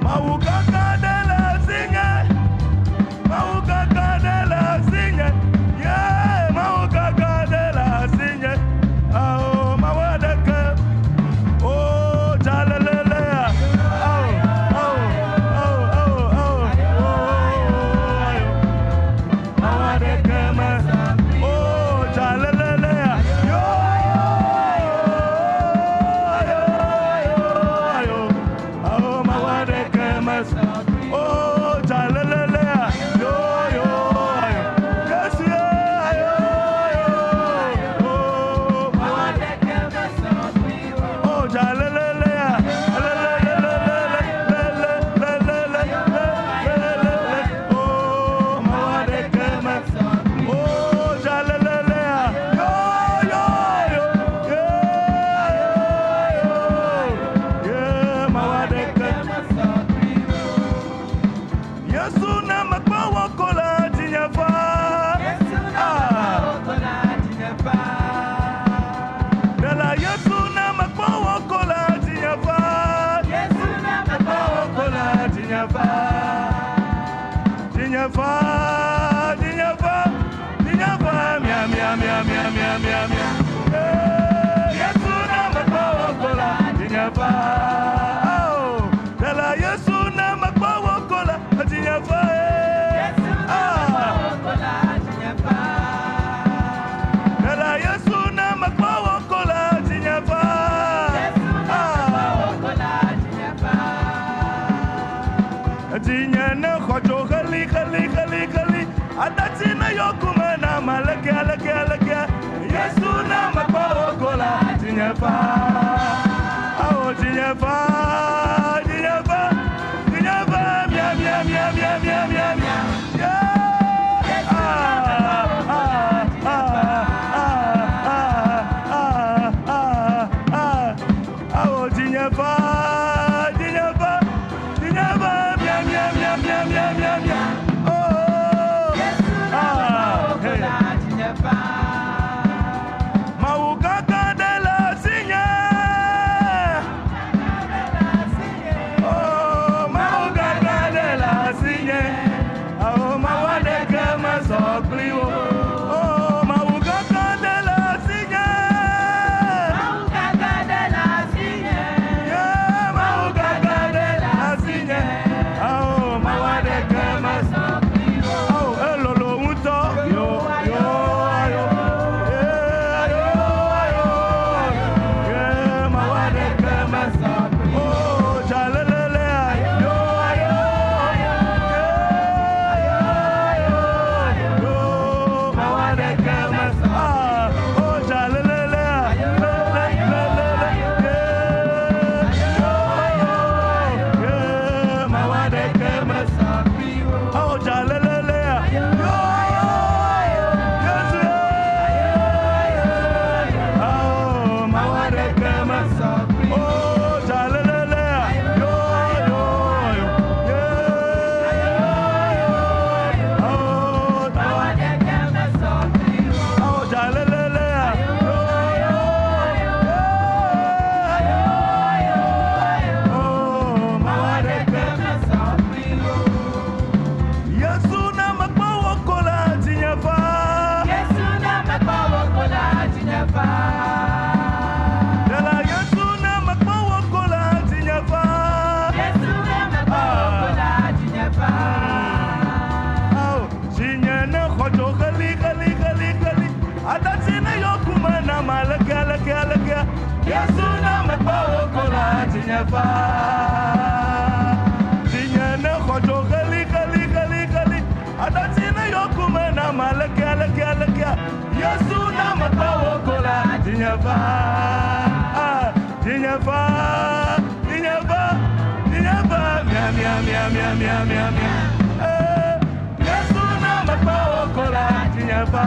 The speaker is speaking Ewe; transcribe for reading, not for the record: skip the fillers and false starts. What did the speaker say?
Mawu gãgã ɖe le asinye. Mawu gãgã ɖe le asinye. Ye Mawu gãgã ɖe le asinye. Ao Mawu aɖeke. O dzalelelea. Ao ao ao ao ao. O ayo. Mawu aɖeke me. O dzalelelea. Yo ayo ayo ayo. Ao Mawu aɖeke me. O dzalelelea. Yo yo ayo. Yesu ye ayo ayo. O Mawu aɖeke. O dzalelelea. Lelelelelelelelelelelele. O Mawu aɖeke me. O dzalelelea. Yo yo yo. Ye yo yo. Ye Mawu aɖeke. Yesu na mekpɔ wò ko le dzinye fa. Ah. Ɖela Yesu na mekpɔ wò ko le dzinye fa. Mekpɔ wò ko le dzinye fa. Dzinye fa, dzinye fa, dzinye fa, mia mia mia mia mia mia mia. Eh, Yesu na mekpɔ wò ko le dzinye fa. Oh, ɖela Yesu na mekpɔ wò ko le dzinye fa. Eh. Ah. Ɖela Yesu na mekpɔ wò ko le dzinye fa. Ah. Dzinye ne xɔ dzo heli heli heli heli aɖatsi ne yɔ kume na ame aleke aleke aleke Yesu na mekpɔ wò ko le dzinye fa. Awo dzinye fa, dzinye fa, dzinye fa, mia mia mia mia mia mia mia. Yeah. Ah, ah, ah, ah, ah, ah, ah. Awo dzinye fa, dzinye fa, dzinye fa, mia mia mia mia mia mia mia. Oh, ah, hey. Mawu gãgã ɖe le asinye. Oh, Mawu gãgã ɖe le asinye. Oh, Mawu aɖeke mesɔ kpli wo. Oh, Mawu gãgã ɖe le asinye. Yeah, Mawu gãgã ɖe le asinye. Oh, Mawu aɖeke mesɔ. Oh, elolo ŋutɔ. Yo, yo, ayo. Yeah, ayo, ayo. Yeah, Mawu aɖeke mesɔ. Oh, dzalelelea. Yo, ayo. Yeah, ayo, yo. Mawu aɖeke mesɔ. Ah, oh, dzalelelea. Le, le, le, le, le. Yeah, yo, yeah, Mawu aɖeke mesɔ. Oh, dzalelelea. Yo, Yesu ye. Oh, Mawu aɖeke mesɔ. Oh, dzalelelea. Yo, yo, yo. Yeah, yo. Oh, Mawu Oh, dzalelelea. Yo, yo. Yeah. Oh, Mawu aɖeke. Yesu na mekpɔ wò ko le dzinye fa. Ɖela Yesu na mekpɔ wò ko le dzinye fa. Ao, dzinye ne xɔ dzo heli heli heli heli. Aɖatsi ne yɔ kume na ame aleke aleke aleke. Yesu na mekpɔ wò ko le dzinye fa. Dzinye ne xɔ dzo heli heli heli heli. Aɖatsi ne yɔ kume na ame aleke aleke aleke. Yesu na mekpɔ wò ko le dzinye fa. Ah, dzinye fa, dzinye fa, dzinye fa, mia mia mia mia mia mia mia. Eh, Yesu na mekpɔ wò ko le dzinye fa.